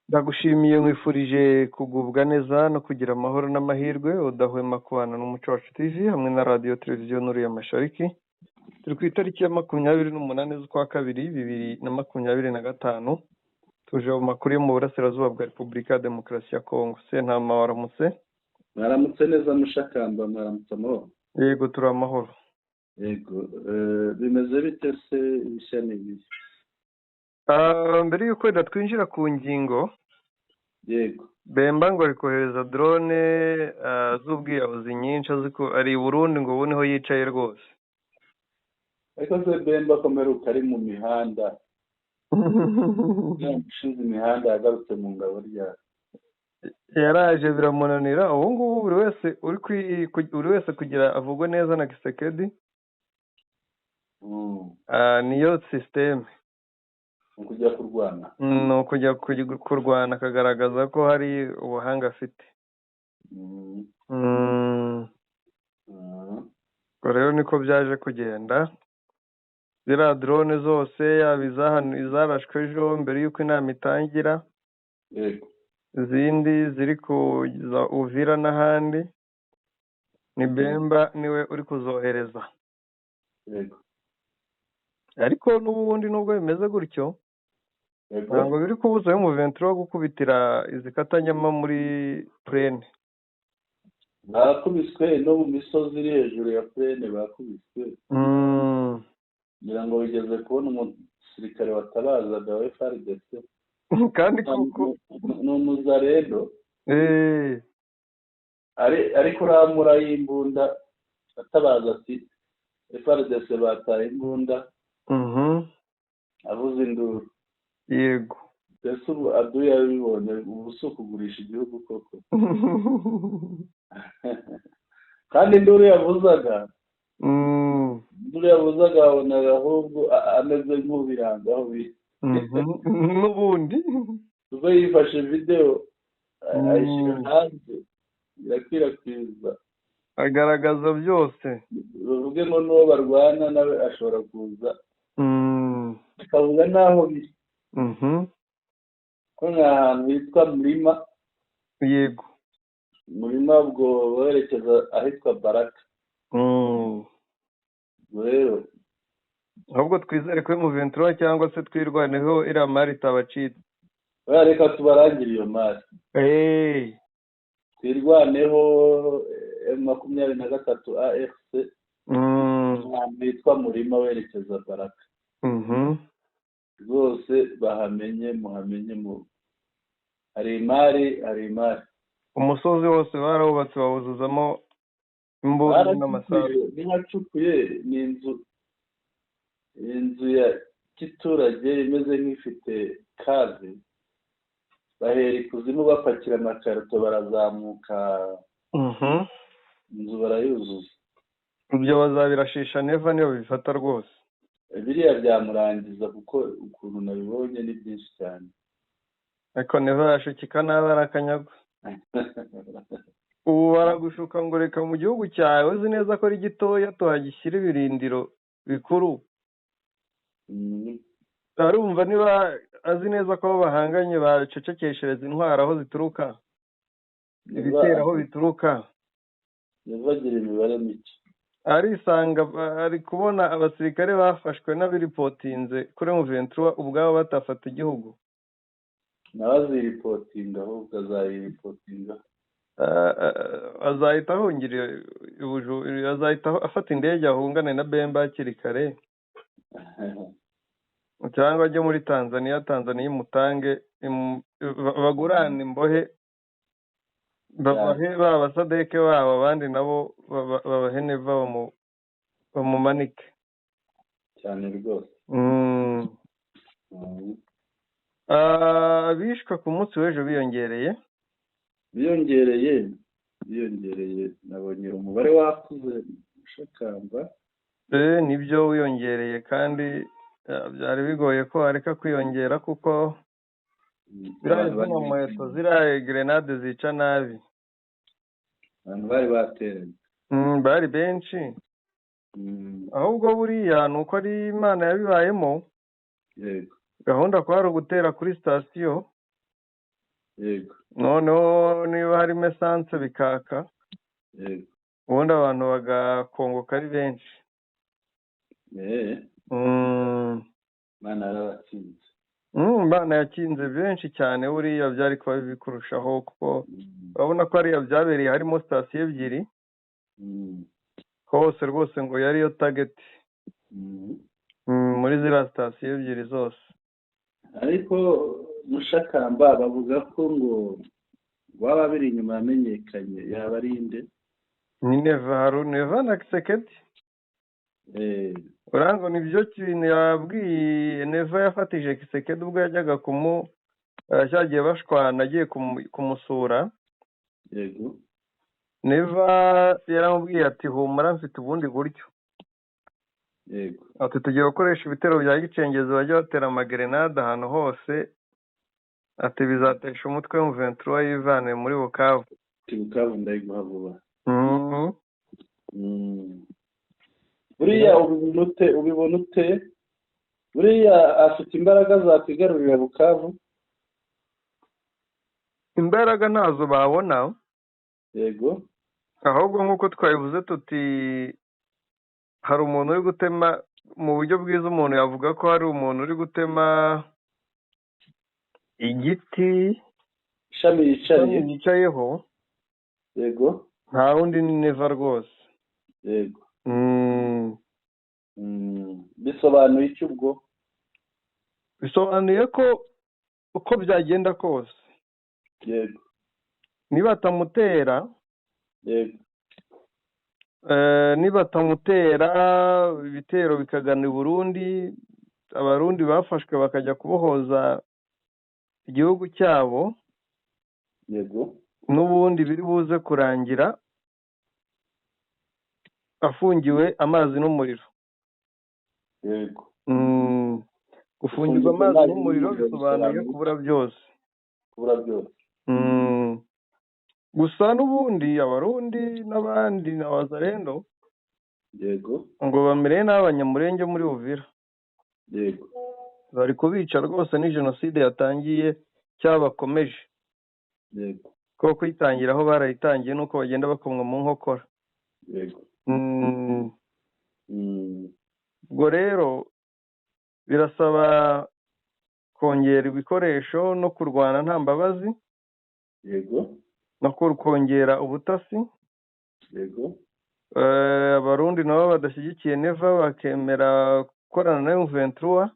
Ndagushimiye, nkwifurije kugubwa neza no kugira amahoro n'amahirwe, udahwema kubana n'Umuco Wacu TV hamwe na Radiyo Televiziyo Nuru ya Mashariki. Turi ku itariki ya 28 z'ukwa kabiri 2025. Tuje mu makuru yo mu burasirazuba bwa Repubulika ya Demokarasi ya Kongo. Sentama, waramutse? Mwaramutse neza, Mushakamba, mwaramutse amahoro? Yego, turi amahoro. Yego, bimeze bite se? Ibishya ni ibihe? Mbere y'uko wenda twinjira ku ngingo, Yego. Bemba ngo ari kohereza drone z'ubwiyahuzi nyinshi, azi ko ari i Burundi, ngo ubu niho yicaye rwose. Ariko se Bemba ko mperuka ari mu mihanda, ushinzwe imihanda, yagarutse mu ngabo ryari? Yaraje biramunanira. Ubu ngubu buri wese uri buri wese kugira avugwe neza na Tshisekedi, niyo système. Ni ukujya kurwana. Ni ukujya kurwana akagaragaza ko hari ubuhanga afite. Ubwo rero niko byaje kugenda. Ziriya drone zose, yaba izarashwe ejo mbere y'uko inama itangira, izindi ziri kuza Uvira n'ahandi, ni Bemba niwe uri kuzohereza. Ariko n'ubundi nubwo bimeze gutyo, ntabwo biri kubuza M23 gukubitira izi katanyama muri plaine. Barakubiswe, no mu misozi iri hejuru ya plaine bakubiswe. Ngira ngo bigeze kubona umusirikare watabazaga wa FARDC. Kandi koko. Ni umuzarendo ari kuramura y'imbunda, atabaza ati: "FARDC bataye imbunda." Avuze induru. Mbese ubu aduye yabibonye, ubu si ukugurisha igihugu koko? Kandi induru yavuzaga, induru yavuzaga wabonaga ahubwo ameze nk'ubiranga aho biri. N'ubundi. Ubwo yifashe videwo ayishyira hanze, irakwirakwiza. Agaragaza byose. Bavuge ngo n'uwo barwana nawe ashobora kuza akavuga n'aho biri, ko ni ahantu hitwa Murima. Murima, ubwo werekeza ahitwa Baraka. Ubwo rero Ahubwo twizere ko M23 cyangwa se Twirwaneho iriya mari itabacitse. Oya, reka tubarangire iyo mari. Twirwaneho, M23 AFC, ahantu hitwa Murima werekeza Baraka. Rwose bahamenye, muhamenye, mu hari imari, hari imari. Umusozi wose barawubatse, bawuzuzamo imbunda n'amasasu. Baracukuye, nihacukuye ni inzu ya giturage imeze nk'ifite cave, bahera ikuzimu bapakira amakarito, barazamuka, inzu barayuzuza. Ibyo bazabirashisha Neva niyo bifata rwose. Biriya byamurangiza, kuko ukuntu nabibonye ni byinshi cyane. Ariko Neva yashukika nabi, ari akanyagwa. Ubu baragushuka ngo reka mu gihugu cyawe uzi neza ko ari gitoya tuhagishyira ibirindiro bikuru. Arumva niba azi neza ko abo bahanganye bacecekeshereza intwaro aho zituruka, ibitero aho bituruka. Neva agira imibare mike. Arisanga ari kubona abasirikare bafashwe n'abiripotinze kuri M23 ubwabo batafata igihugu. Nawe aziripotinga, ahubwo azayiripotinga. Azahita ahungira azahita afata indege ahungane na Bemba hakiri kare, cyangwa ajye muri Tanzania, Tanzania imutange, bagurane imbohe, babahe ba basadeke babo, abandi nabo babahe Neva bamumanike. Cyane rwose. Abishwe ku munsi w'ejo biyongereye. Biyongereye, biyongereye, nabonye umubare wakuze, Mushakamba. Nibyo, wiyongereye, kandi byari bigoye ko areka kwiyongera, kuko ziriya Abantu bari zino muheto, ziriya grenade zica nabi. Abantu bari bateranye. Bari benshi. Ahubwo buriya ni uko ari Imana yabibayemo. Gahunda kwari ugutera kuri sitasiyo. Yego. Noneho niba harimo esanse bikaka. Yego. Ubundi abantu bagakongoka ari benshi. Imana yarabatsinze. Imana yakinze benshi cyane, buriya byari kuba bibi kurushaho, kuko urabona ko hariya byabereye harimo sitasiyo ebyiri hose rwose ngo yariyo target muri ziriya sitasiyo ebyiri zose. Ariko Mushakamba bavuga ko ngo waba biri inyuma yamenyekanye, yaba ari inde? Ni Neva, hari Neva na Kisekedi. Urango nibyo kintu yabwiye Neva, yafatije Kisekedi ubwo yajyaga cyagiye bashwana agiye kumusura. Yego. Neva yaramubwiye ati humura mfite ubundi buryo. Yego. Ati tugiye gukoresha ibitero bya gicengezi bajya batera amagerenade ahantu hose, ati bizatesha umutwe M23 yivane muri Bukavu. Bukavu ndayiguha vuba. Buriya ubibona ute? Buriya afite imbaraga zakwigarurira Bukavu? Imbaraga ntazo babona. Yego. Ahubwo nk'uko twabivuze tuti hari umuntu uri gutema, mu buryo bwiza umuntu yavuga ko hari umuntu uri gutema igiti ishami yicayeho. Yego. Nta wundi ni Neva rwose. Yego. Bisobanuye iki ubwo? Bisobanuye ko uko byagenda kose. Yego. Niba atamutera. Yego. Niba atamutera ibitero bikagana i Burundi, abarundi bafashwe bakajya kubohoza igihugu cyabo. Yego. N'ubundi biri buze kurangira afungiwe amazi n'umuriro. Yego. Gufungirwa amazi n'umuriro bisobanuye kubura byose. Kubura byose. Gusa n'ubundi abarundi n'abandi na Wazalendo. Yego. Ngo bamereye n'abanyamurenge muri Uvira. Yego. Bari kubica rwose, ni jenoside yatangiye cyabakomeje. Yego. Ko kuyitangira aho barayitangiye nuko bagenda bakomwa mu nkokora. Yego. Ubwo rero birasaba kongera ibikoresho no kurwana nta mbabazi. Yego. No kongera ubutasi. Yego. Abarundi nabo badashyigikiye Neva bakemera gukorana na M23.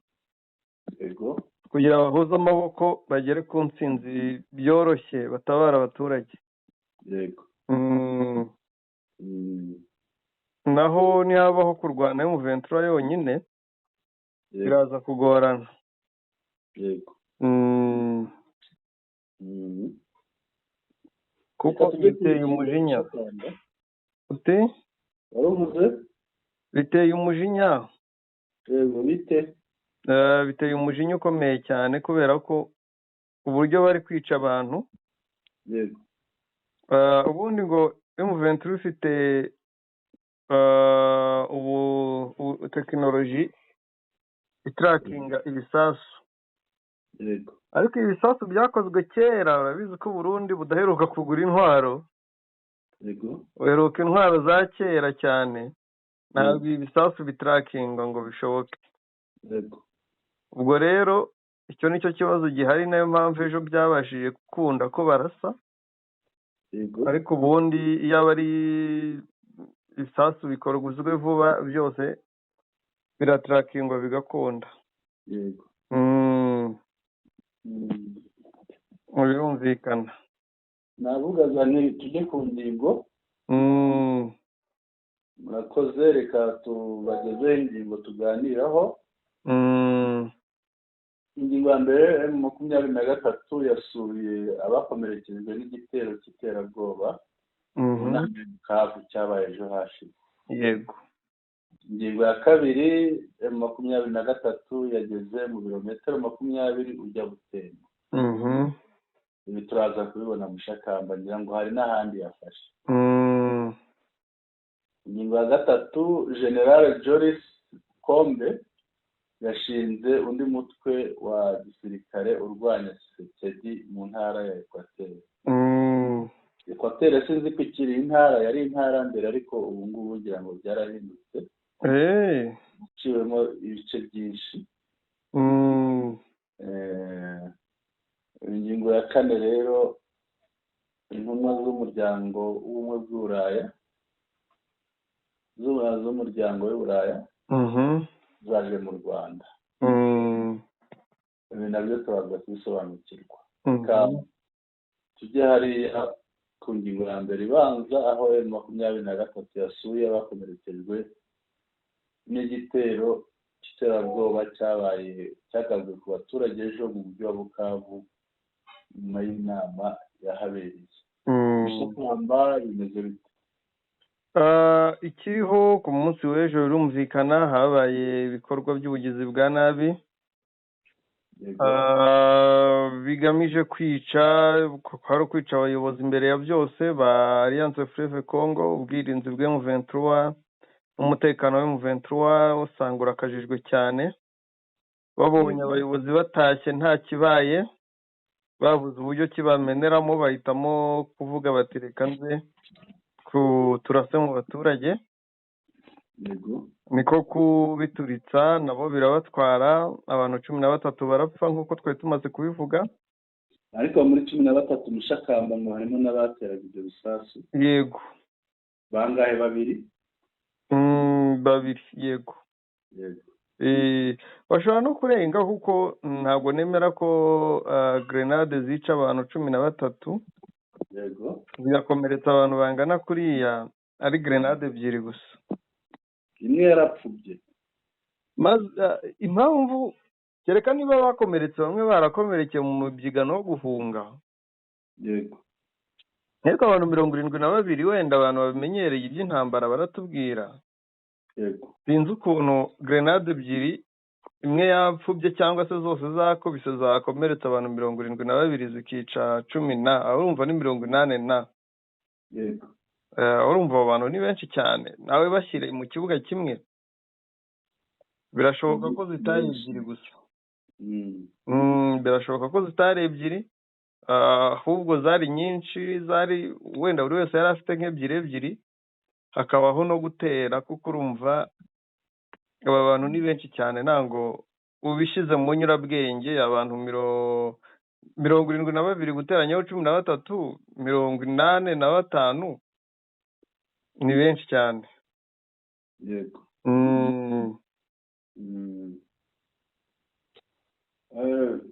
Yego. Kugira bahuze amaboko bagere ku ntsinzi byoroshye batabara abaturage. Yego. Naho nihabaho kurwana M23 yonyine biraza kugorana. Yego. Kuko biteye umujinya. Ute? Waruvuze? Biteye umujinya. Yego bite? Biteye umujinya ukomeye cyane kubera ko uburyo bari kwica abantu. Yego. Ubundi ngo M23 ifite ubu tekinoloji itrackinga ibisasu. Yego. Ariko ibisasu byakozwe kera, urabizi ko Burundi budaheruka kugura intwaro. Yego. Uheruka intwaro za kera cyane. Ntabwo ibisasu bitrackinga ngo bishoboke. Yego. Ubwo rero icyo nicyo kibazo gihari, nayo mpamvu ejo byabashije gukunda ko barasa. Yego. Ariko ubundi iyo ari ibisasu bikorwa vuba byose biratrackingwa bigakunda. Yego. Birumvikana. Navugaga nti tujye ku ngingo. Murakoze, reka tubagezeho ingingo tuganiraho. Ingingo ya mbere, M23 yasuye abakomerekejwe n'igitero cy'iterabwoba mu Bukavu cyabaye ejo hashize. Yego. Ingingo ya kabiri, M23 yageze mu birometero 20 ujya Butembo. Ibi turaza kubibona Mushakamba, ngira ngo hari n'ahandi yafashe. Ingingo ya gatatu, General Joris Kombe Yashinze undi mutwe wa gisirikare urwanya Tshisekedi mu ntara ya Ekwateri. Ekwateri sinzi ko ikiri intara, yari intara mbere, ariko ubu ngubu ngira ngo byarahindutse, iciwemo ibice byinshi. Ingingo ya kane rero, intumwa z'umuryango w'ubumwe bw'Uburaya, z'umuryango w'Uburaya zaje mu Rwanda. Ibi nabyo turaza kubisobanukirwa. Tujye hariya ku ngingo ya mbere ibanza, aho M23 yasuye abakomerekejwe n'igitero cy'iterabwoba cyabaye cyagabwe ku baturage ejo mu mujyi wa Bukavu nyuma y'inama yahabereye. Ishyamba bimeze bite? Ikiriho ku munsi w'ejo birumvikana habaye ibikorwa by'ubugizi bwa nabi bigamije kwica, kwari kwica abayobozi imbere ya byose ba Alliance Fleuve Congo, ubwirinzi bwa M23 n'umutekano wa M23 usanga urakajijwe cyane. Babonye abayobozi batashye nta kibaye, babuze uburyo kibameneramo, bahitamo kuvuga bati reka nze turase mu baturage. Niko kubituritsa, nabo birabatwara, abantu 13 barapfa nk'uko twari tumaze kubivuga. Ariko muri 13 Mushakamba ngo harimo n'abateraga ibyo bisasu. Yego. Bangahe? Babiri? Babiri, yego. Bashobora no kurenga, kuko ntabwo nemera ko grenade zica abantu 13 zigakomeretsa abantu bangana kuriya ari grenade ebyiri gusa. Imwe yarapfubye. Maze impamvu kereka niba bakomeretse bamwe barakomerekeye mu mubyigano wo guhunga. Yego. Ariko abantu 72, wenda abantu babimenyereye iby'intambara baratubwira. Yego. Sinzi ukuntu grenade ebyiri imwe yapfubye cyangwa se zose zakubise zakomeretsa abantu 72 zikica 10 na, urumva ni 80 na. Yego. Urumva abo bantu ni benshi cyane, nawe bashyire mu kibuga kimwe birashoboka ko zitari ebyiri gusa. Birashoboka ko zitari ebyiri, ahubwo zari nyinshi, zari wenda buri wese yari afite nk'ebyiri ebyiri, hakabaho no gutera, kuko urumva aba bantu ni benshi cyane, ntabwo ubishyize mu nyurabwenge abantu 72 guteranyaho 13, 85, ni benshi cyane. Yego.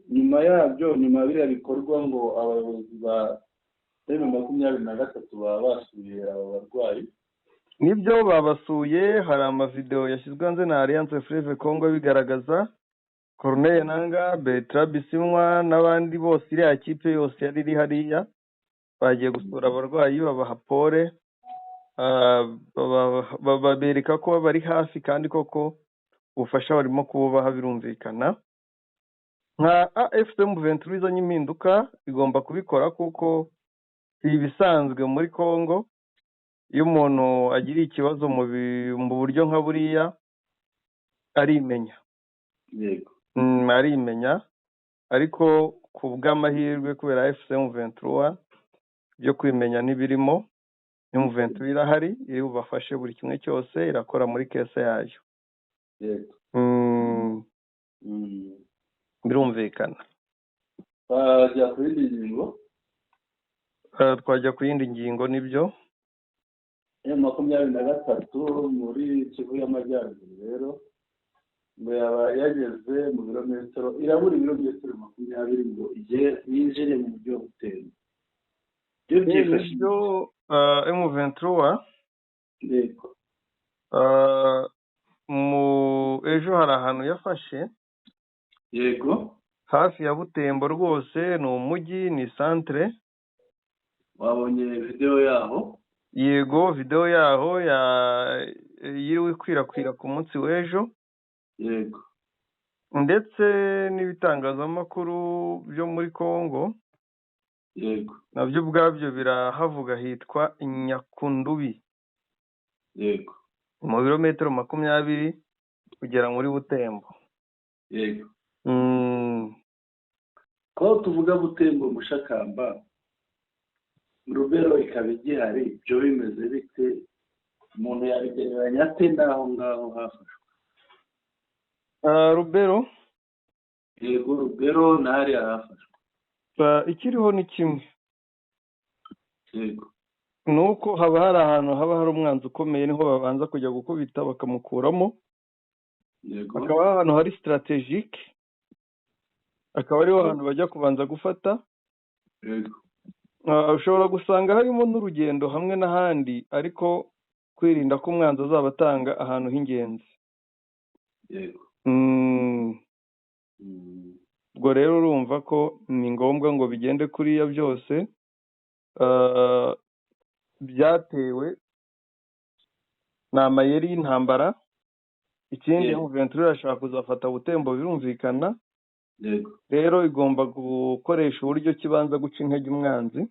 Nyuma yabyo, nyuma biriya bikorwa, ngo abayobozi ba M23 baba basuye aba barwayi. Nibyo, babasuye, hari amavideo yashyizwe hanze na Alliance Fleuve Congo bigaragaza Corneille Nangaa, Bertrand Bisimwa n'abandi bose, iriya kipe yose yari iri hariya, bagiye gusura abarwayi, babaha pole, babereka ko bari hafi kandi koko ubufasha barimo kububaha, birumvikana. Nka AFC M23 izanye impinduka igomba kubikora, kuko si ibisanzwe muri Congo iyo umuntu agiriye ikibazo mu buryo nka buriya arimenya. Yego. Arimenya, ariko ku bw'amahirwe kubera AFC M23 byo kwimenya ntibirimo, M23 irahari, iri bubafashe buri kimwe cyose, irakora muri kese yayo. Yego. Birumvikana. Twajya ku yindi ngingo. Twajya ku yindi ngingo, nibyo. M23 muri Kivu y'Amajyaruguru rero ngo yaba yageze mu birometero, irabura ibirometero 20 ngo igere yinjire mu mujyi wa Butembo. Ibyo byifashe Nibyo, M23. Yego. Mu ejo hari ahantu yafashe. Yego. Hafi ya Butembo rwose, ni umujyi, ni centre. Wabonye video yaho? Yego, video yaho ya yiriwe ikwirakwira ku munsi w'ejo. Yego. Ndetse n'ibitangazamakuru byo muri Congo. Yego. Nabyo ubwabyo birahavuga, hitwa Nyakundubi. Yego. Mu birometero 20 kugera muri Butembo. Yego, ko tuvuga Butembo, Mushakamba, Rubero ikaba igihari, ibyo bimeze bite? Umuntu yabigereranya ate n'aho ngaho hafashwe? Rubero? Yego, Rubero na hariya hafashwe. Ikiriho ni kimwe. Yego. Ni uko haba hari ahantu haba hari umwanzi ukomeye, niho babanza kujya gukubita bakamukuramo. Yego. Hakaba ahantu hari stratégique, akaba ariho hantu bajya kubanza gufata. Yego. Ushobora gusanga harimo n'urugendo hamwe n'ahandi, ariko kwirinda ko umwanzi azaba atanga ahantu h'ingenzi. Yego. Ubwo rero urumva ko ni ngombwa ngo bigende kuriya byose. Byatewe ni amayeri y'intambara. Ikindi, M23 irashaka kuzafata Butembo, birumvikana. Rero igomba gukoresha uburyo kibanza guca intege umwanzi.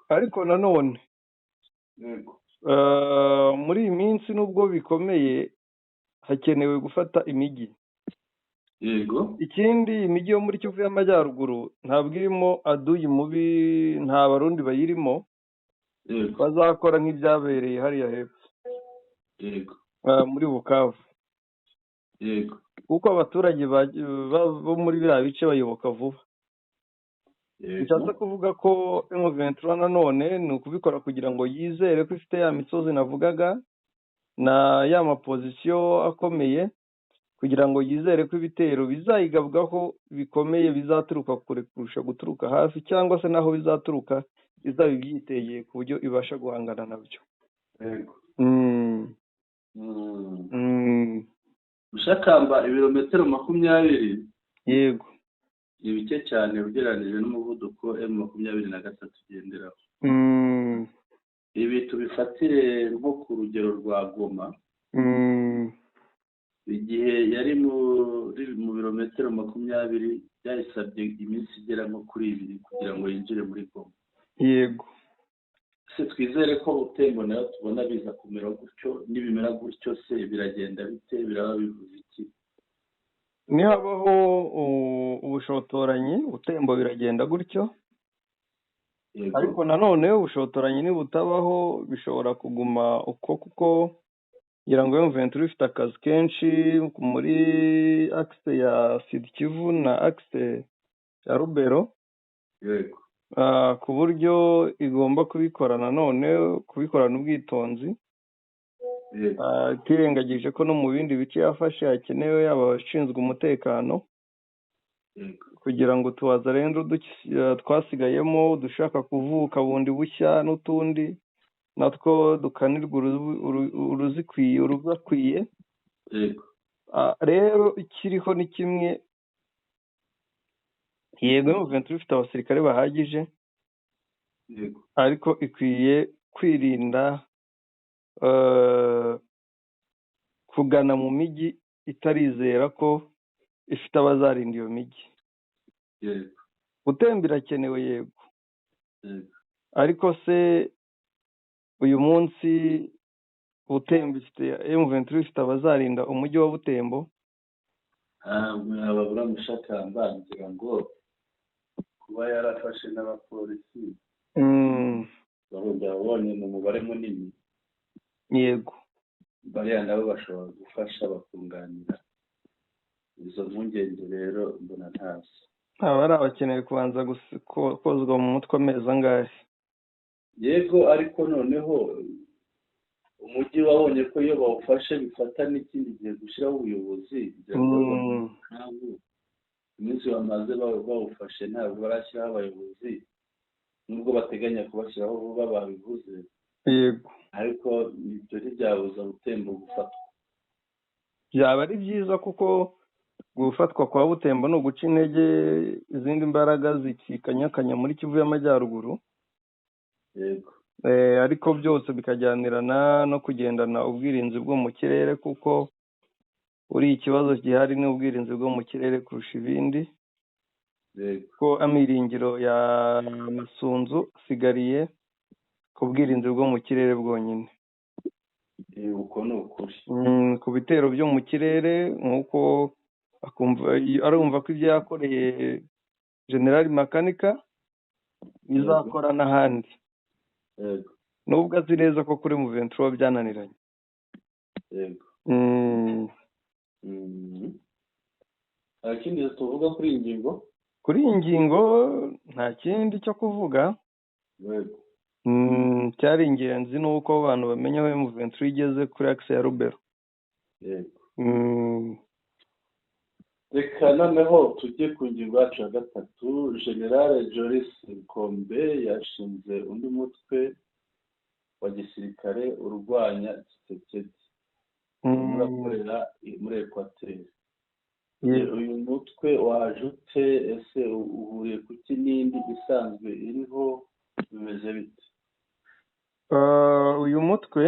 Ariko nanone muri iyi minsi, nubwo bikomeye, hakenewe gufata imijyi. Ikindi, imijyi yo muri Kivu y'Amajyaruguru ntabwo irimo aduyi mubi, nta Barundi bayirimo. Bazakora nk'ibyabereye hariya hepfo muri Bukavu, kuko abaturage bo muri biriya bice bayoboka vuba. Bishatse kuvuga ko M23 nanone ni ukubikora kugira ngo yizere ko ifite ya misozi navugaga na ya ma positions akomeye, kugira ngo yizere ko ibitero bizayigabwaho bikomeye bizaturuka kure kurusha guturuka hafi, cyangwa se naho bizaturuka izaba ibyitegeye ku buryo ibasha guhangana nabyo. Mushakamba ibirometero 20 Yego. ni bike cyane ugereranyije n'umuvuduko M23 igenderaho. Ibi tubifatire nko ku rugero rwa Goma. Igihe yari mu birometero 20, byayisabye iminsi igera nko kuri 2 kugira ngo yinjire muri Goma. Se twizere ko Butembo nayo tubona biza kumera gutyo? Nibimera gutyo se biragenda bite? Biraba bivuze iki? Nihabaho ubushotoranyi, Butembo biragenda gutyo. Ariko nanone ubushotoranyi nibutabaho, bishobora kuguma uko, kuko ngira ngo M23 ifite akazi kenshi muri axe ya Sud Kivu na axe ya Rubero, ku buryo igomba kubikora nanone kubikorana ubwitonzi, itirengagije ko no mu bindi bice yafashe hakenewe yaba abashinzwe umutekano, kugira ngo tuwazalendo twasigayemo dushaka kuvuka bundi bushya n'utundi natwo dukanirwa uruzikwiye, urubakwiye. Rero ikiriho ni kimwe: yego, M23 ifite abasirikare bahagije, ariko ikwiye kwirinda kugana mu mijyi itarizera ko ifite abazarinda iyo mijyi. Butembo irakenewe, yego, ariko se uyu munsi Butembo ifite, M23 ifite abazarinda umujyi wa Butembo? Ababura Mushakamba, ngira ngo kuba yarafashe n'abapolisi babonye mu mubare munini, bariya nabo bashobora gufasha bakunganira. Izo mpungenge rero mbona ntazo. Aba ari abakeneye kubanza kozwa mu mutwe amezi angahe? Yego, ariko noneho umujyi wabonye ko iyo bawufashe bifata n'ikindi gihe gushyiraho ubuyobozi, kugira ngo ntabwo iminsi bamaze bawufashe ntabwo barashyiraho abayobozi, nubwo bateganya kubashyiraho vuba babivuze. Ariko ibyo ntibyabuza Butembo gufatwa. Byaba ari byiza, kuko gufatwa kwa Butembo ni uguca intege izindi mbaraga zikikanyakanya muri Kivu y'Amajyaruguru. Ariko byose bikajyanirana no kugendana ubwirinzi bwo mu kirere, kuko uri ikibazo gihari ni ubwirinzi bwo mu kirere kurusha ibindi, ko amiringiro ya Masunzu asigariye ku bwirinzi bwo mu kirere bwonyine. Uko ni ukuri. Ku bitero byo mu kirere nk'uko Akumva arumva ko ibyo yakoreye General Makanika bizakora n'ahandi, nubwo azi neza ko kuri M23 byananiranye. Nta kindi tuvuga kuri iyi ngingo? Kuri iyi ngingo nta kindi cyo kuvuga. Cyari ingenzi ni uko abantu bamenya aho M23 igeze kuri axe ya Rubero. Reka noneho tujye ku ngingo yacu ya gatatu. General Joris Kombe yashinze undi mutwe wa gisirikare urwanya Tshisekedi, urakorera muri Ekwateri. Uyu mutwe waje ute? Ese uhuriye kuki n'indi isanzwe iriho? Bimeze bite? Uyu mutwe,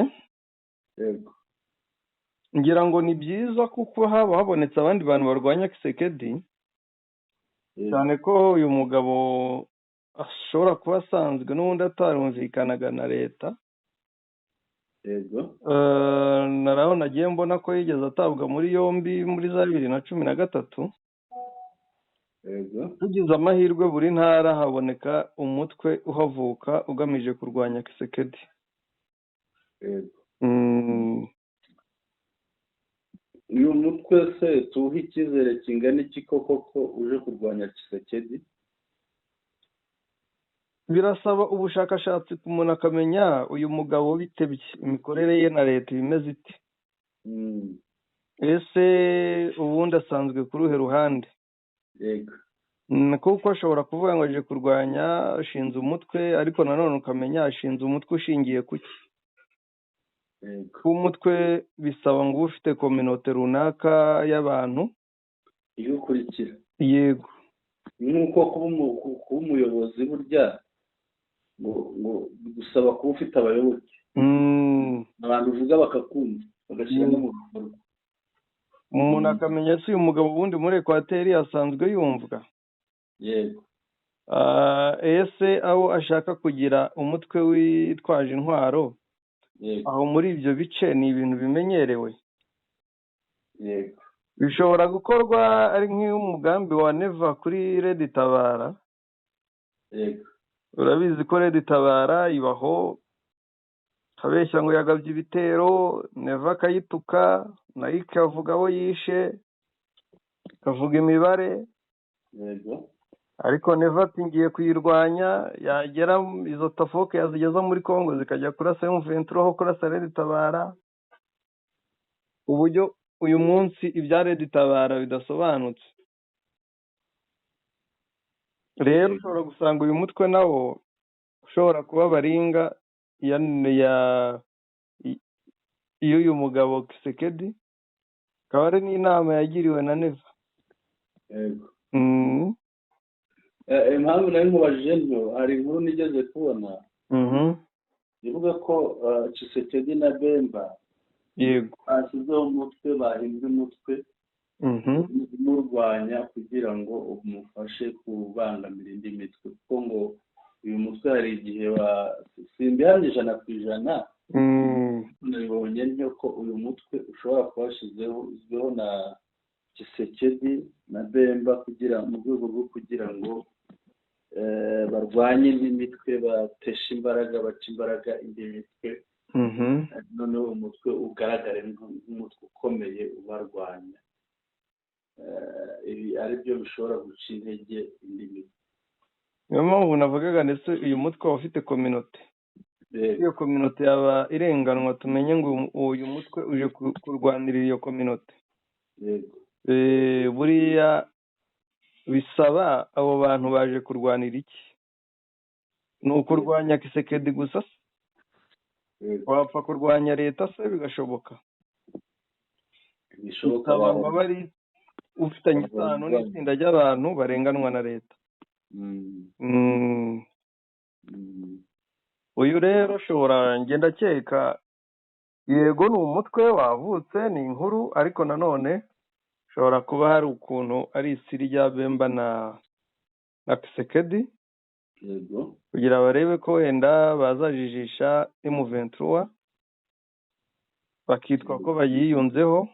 ngira ngo ni byiza kuko haba habonetse abandi bantu barwanya Tshisekedi, cyane ko uyu mugabo ashobora kuba asanzwe n'ubundi atarumvikanaga na leta. Naraho nagiye mbona ko yigeze atabwa muri yombi muri za 2013. Tugize amahirwe buri ntara haboneka umutwe uhavuka ugamije kurwanya Tshisekedi. Uyu mutwe se tuwuhe icyizere kingana iki koko ko uje kurwanya Tshisekedi? Birasaba ubushakashatsi ku muntu akamenya uyu mugabo bitebye imikorere ye na leta ibimeze ite, ese ubundi asanzwe ku ruhe ruhande? Kuko ashobora kuvuga ngo aje kurwanya, ashinze umutwe, ariko nanone ukamenya ashinze umutwe ushingiye kuki. Kuba umutwe bisaba ngo ube ufite kominote runaka y'abantu igukurikira. Yego. Nk'uko kuba umuyobozi burya ngo gusaba kuba ufite abayoboke, abantu uvuga bakakumva, bagashyira no mu bikorwa. Umuntu akamenya se uyu mugabo ubundi muri Ekwateri asanzwe yumvwa? Ese aho ashaka kugira umutwe witwaje intwaro, aho muri ibyo bice ni ibintu bimenyerewe? Bishobora gukorwa ari nk'umugambi wa Neva kuri Red Tabara. Urabizi ko Red Tabara ibaho kabeshya ngo yagabye ibitero, Neva akayituka, nayo ikavuga abo yishe, ikavuga imibare. Ariko Neva ati ngiye kuyirwanya, yagera izo tafoke yazigeza muri Kongo zikajya kurasa M23 aho kurasa Red Tabara. Uburyo uyu munsi ibya Red Tabara bidasobanutse. Rero ushobora gusanga uyu mutwe nawo ushobora kuba baringa y'uyu mugabo Tshisekedi, akaba ari n'inama yagiriwe na Neva. Impamvu nari nkubajije ntyo, hari inkuru nigeze kubona ivuga ko Tshisekedi na Bemba bashyizeho umutwe, bahimbye umutwe umurwanya kugira ngo umufashe kubangamira indi mitwe, kuko ngo uyu mutwe hari igihe simbihamye 100%, nabibonye ntyo ko uyu mutwe ushobora kuba washyizweho na Tshisekedi na Bemba kugira mu rwego rwo kugira ngo barwanye indi mitwe, bateshe imbaraga, baca imbaraga indi mitwe, noneho umutwe ugaragare nk'umutwe ukomeye ubarwanya. Ibi ari byo bishobora guca intege indi mitwe. Niyo mpamvu navugaga ndetse uyu mutwe waba ufite kominote, iyo kominote yaba irenganwa tumenye ngo uyu mutwe uje kurwanirira iyo kominote. Buriya bisaba abo bantu baje kurwanira iki? Ni ukurwanya Tshisekedi gusa se? Wapfa kurwanya leta se bigashoboka? Bishoboka. Bisaba ngo bari ufitanye isano n'itsinda ry'abantu barenganwa na leta. Uyu rero ushobora ngenda akeka, yego ni umutwe wavutse, ni inkuru, ariko nanone ushobora kuba hari ukuntu ari isiri rya Bemba na Tshisekedi, kugira barebe ko wenda bazajijisha M23 bakitwa ko bayiyunzeho.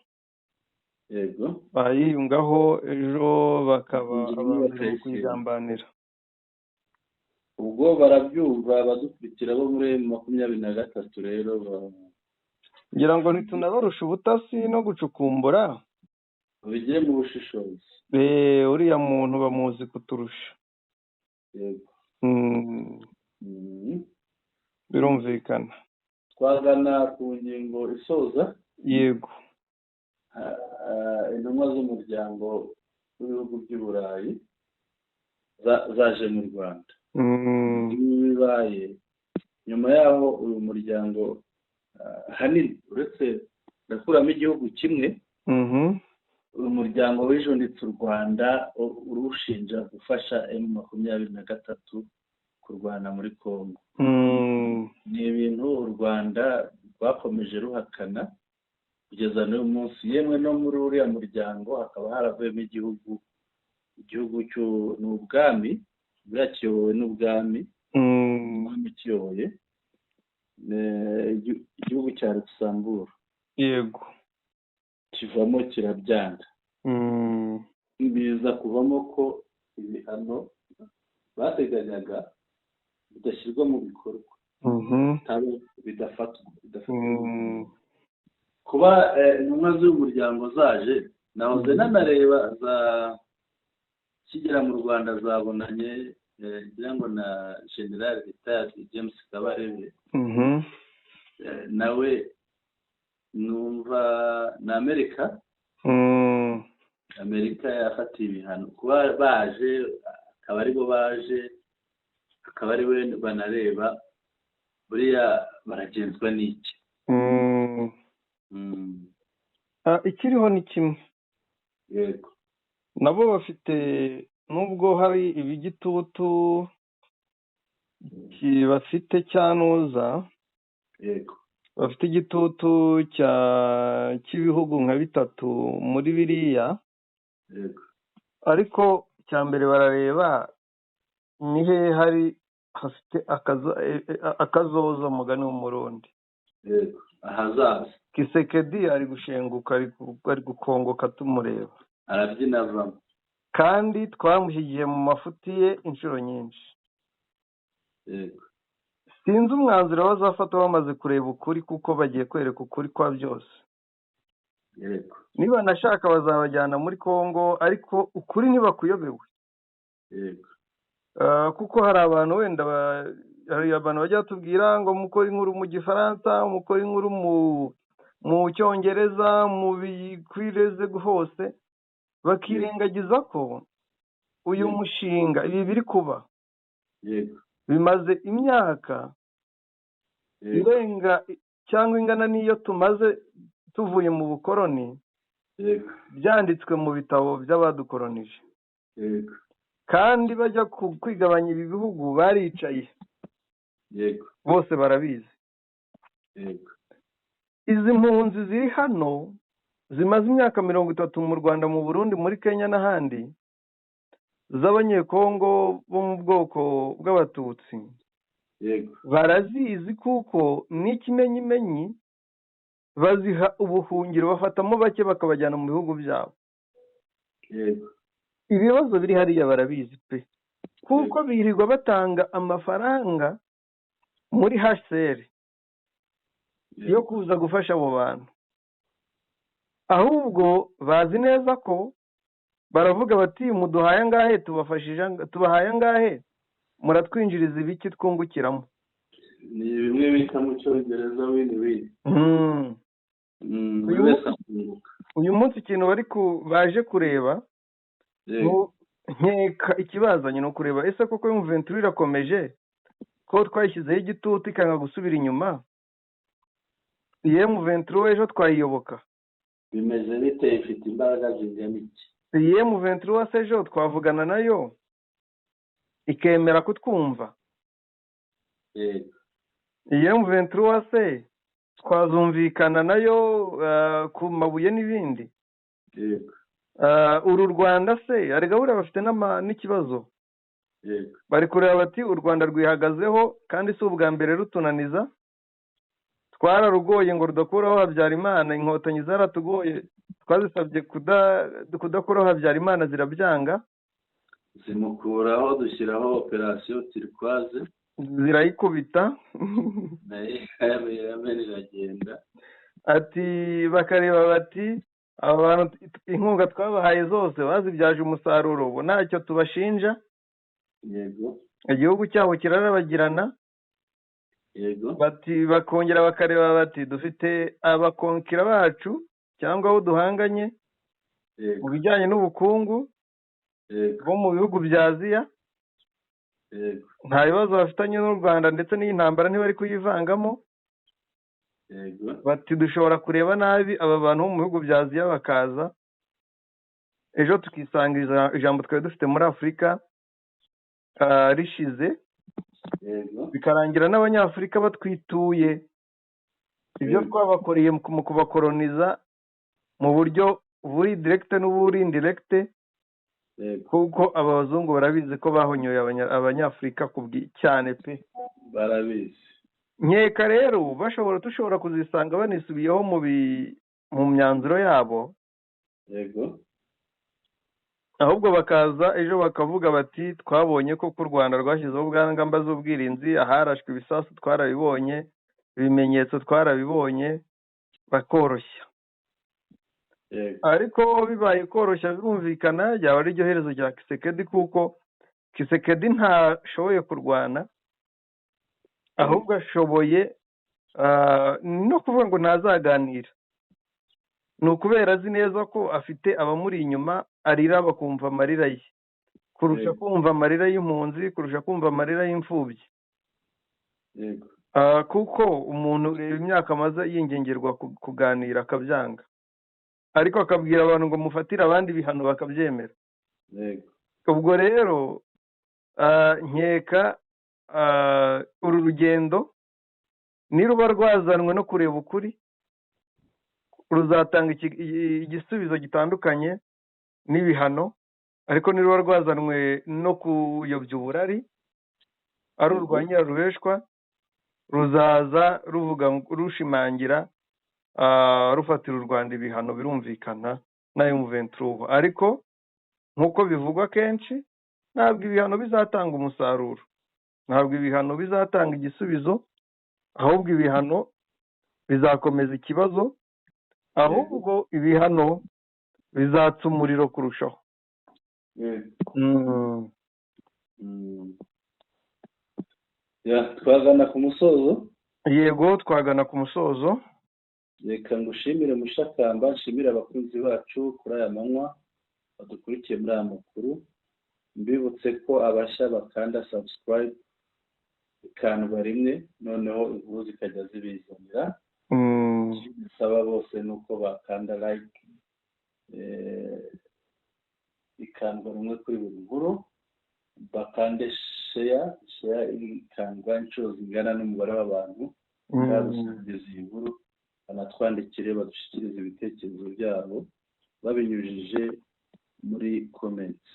Yego. Bayiyungaho ejo bakaba Ingingo abantu bakayishyira. Kuyigambanira. Ubwo barabyumva abadukurikira bo muri M23 rero ngira ngo ntitunabarusha ubutasi no gucukumbura. Babigire mu bushishozi. Uriya muntu bamuzi kuturusha. Yego. Birumvikana. Twagana ku ngingo isoza. Yego. Intumwa z'umuryango w'ibihugu by'i Burayi zaje mu Rwanda. Ibi bibaye nyuma yaho uyu muryango, ahanini uretse ndakuramo igihugu kimwe, uyu muryango wijunditse u Rwanda urushinja gufasha M23 kurwana muri Congo. Ni ibintu u Rwanda rwakomeje ruhakana kugeza n'uyu munsi, yemwe no muri uriya muryango hakaba haravuyemo igihugu ni ubwami, buriya kiyobowe n'ubwami, umwami ukiyoboye, igihugu cya Luxembourg. Yego. Kivamo kirabyanga. Biza kuvamo ko ibihano bateganyaga bidashyirwa mu bikorwa, bidafatwa. Kuba intumwa z'uyu muryango zaje, nahoze nanareba za kigera mu Rwanda zabonanye, ngira ngo na General retired James Kabarebe, nawe numva na Amerika. Amerika yafatiye ibihano. Kuba baje akaba aribo baje, akaba ari we banareba, buriya baragenzwa n'iki? Ikiriho ni kimwe. Yego. Nabo bafite, nubwo hari ibigitutu bafite cyanuza. Yego. Bafite igitutu cya cy'ibihugu nka bitatu muri biriya. Yego. Ariko cya mbere barareba ni hehe hari hafite akazoza, mugani w'Umurundi. Yego, ahazaza. Kisekedi ari gushenguka, ari gukongoka tumureba. Arabyina avamo. Kandi twamushyigiye mu mafuti ye inshuro nyinshi. Yego. Sinzi umwanzuro bazafata bamaze kureba ukuri, kuko bagiye kwereka ukuri kwa byose. Yego. Niba nashaka bazabajyana muri Kongo, ariko ukuri ntibakuyobewe. Yego. Kuko hari abantu wenda hari abantu bajya batubwira ngo mukore inkuru mu Gifaransa, mukore inkuru mu Cyongereza, mu bikwireze hose, bakirengagiza ko uyu mushinga, ibi biri kuba Yego. bimaze imyaka Yego. irenga cyangwa ingana n'iyo tumaze tuvuye mu bukoroni, Yego. byanditswe mu bitabo by'abadukoronije. Yego. Kandi bajya kwigabanya ibi bihugu baricaye. Yego. Bose barabizi. Yego. Izi mpunzi ziri hano zimaze imyaka 30 mu Rwanda, mu Burundi, muri Kenya n'ahandi, z'Abanyekongo bo mu bwoko bw'Abatutsi, Yego. barazizi kuko n'ikimenyimenyi baziha ubuhungiro, bafatamo bake bakabajyana mu bihugu byabo. Yego. Ibibazo biri hariya barabizi pe, kuko birirwa batanga amafaranga muri HCR yo kuza gufasha abo bantu. Ahubwo bazi neza ko baravuga bati muduhaye angahe, tubafashije, tubahaye angahe, muratwinjiriza ibiki twungukiramo. Ni bimwe bita mu Cyongereza win-win. Buri wese akunguka. Uyu munsi ikintu bari baje kureba, Yego. nkeka ikibazanye ni ukureba ese koko M23 irakomeje, ko twayishyizeho igitutu ikanga gusubira inyuma, iyi M23 ejo twayiyoboka Bimeze bite, ifite imbaraga zingana iki? Iyi M23 se ejo twavugana nayo ikemera kutwumva? Yego. Iyi M23 se twazumvikana nayo ku mabuye n'ibindi? Yego. Uru Rwanda se arega buriya bafite n'ikibazo. Yego. Bari kureba bati u Rwanda rwihagazeho kandi si ubwa mbere rutunaniza, Twararugoye ngo rudakuraho Habyarimana, inkotanyi zaratugoye, twazisabye kudakuraho Habyarimana zirabyanga, zimukuraho, dushyiraho operasiyo Turquoise, zirayikubita nayo iragenda. Ati bakareba bati aba bantu inkunga twabahaye zose bazibyaje umusaruro, ubu ntacyo tubashinja. Yego. Igihugu cyabo kirarabagirana. Yego. Bati bakongera bakareba bati dufite abakonkira bacu cyangwa abo duhanganye mu bijyanye n'ubukungu bo mu bihugu bya Aziya, nta bibazo bafitanye n'u Rwanda ndetse n'iyi ntambara ntibari kuyivangamo. Bati dushobora kureba nabi aba bantu bo mu bihugu bya Aziya bakaza ejo tukisanga ijambo twari dufite muri Afurika rishize, bikarangira n'Abanyafurika batwituye ibyo twabakoreye mu kubakoroniza mu buryo buri direct n'uburi indirect, kuko aba bazungu barabizi ko bahonyoye Abanyafurika cyane pe, barabizi. Nkeka rero dushobora kuzisanga banisubiyeho mu myanzuro yabo. Yego. Ahubwo bakaza ejo bakavuga bati twabonye ko ku Rwanda rwashyizeho ingamba z'ubwirinzi, aharashwe ibisasu twarabibonye, ibimenyetso twarabibonye, bakoroshya. Ariko bibaye koroshya birumvikana byaba ari ryo herezo rya Kisekedi, kuko Kisekedi ntashoboye kurwana, ahubwo ashoboye no kuvuga ngo ntazaganira. Ni ukubera azi neza ko afite abamuri inyuma arira bakumva amarira ye kurusha kumva amarira y'impunzi, kurusha kumva amarira y'imfubyi. Kuko umuntu ureba imyaka amaze yingingerwa kuganira akabyanga, ariko akabwira abantu ngo mufatire abandi ibihano bakabyemera. Ubwo rero nkeka uru rugendo niruba rwazanwe no kureba ukuri, ruzatanga igisubizo gitandukanye n'ibihano, ariko niruba rwazanwe no kuyobya uburari ari urwa nyirarubeshwa, ruzaza ruvuga rushimangira rufatira u Rwanda ibihano birumvikana na M23. Ariko nk'uko bivugwa kenshi, ntabwo ibihano bizatanga umusaruro, ntabwo ibihano bizatanga igisubizo, ahubwo ibihano bizakomeza ikibazo, ahubwo ibihano bizatsa umuriro kurushaho. Twagana ku musozo. Yego, twagana ku musozo. Reka ngushimire Mushakamba, nshimire abakunzi bacu kuri aya manywa badukurikiye muri aya makuru. Mbibutse ko abashya bakanda subscribe ikandwa rimwe, noneho inkuru zikajya zibizanira. Nsaba bose nuko bakanda like ikandwa rimwe kuri buri nkuru, bakande share, share ikandwa inshuro zingana n'umubare w'abantu badusangiza iyi nkuru, banatwandikire badushyikirize ibitekerezo byabo babinyujije muri comments.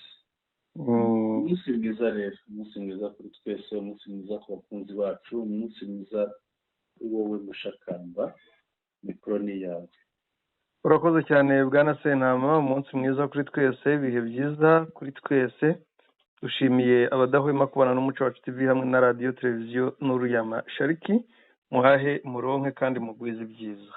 Umunsi mwiza rero, umunsi mwiza kuri twese, umunsi mwiza ku bakunzi bacu, umunsi mwiza kuri wowe Mushakamba, mikoro ni yawe. Urakoze cyane Bwana Sentama, umunsi mwiza kuri twese, ibihe byiza kuri twese. Dushimiye abadahwema kubana n'Umuco Wacu TV hamwe na radiyo televiziyo Nuru ya Mashariki. Muhahe muronke kandi mugwize ibyiza.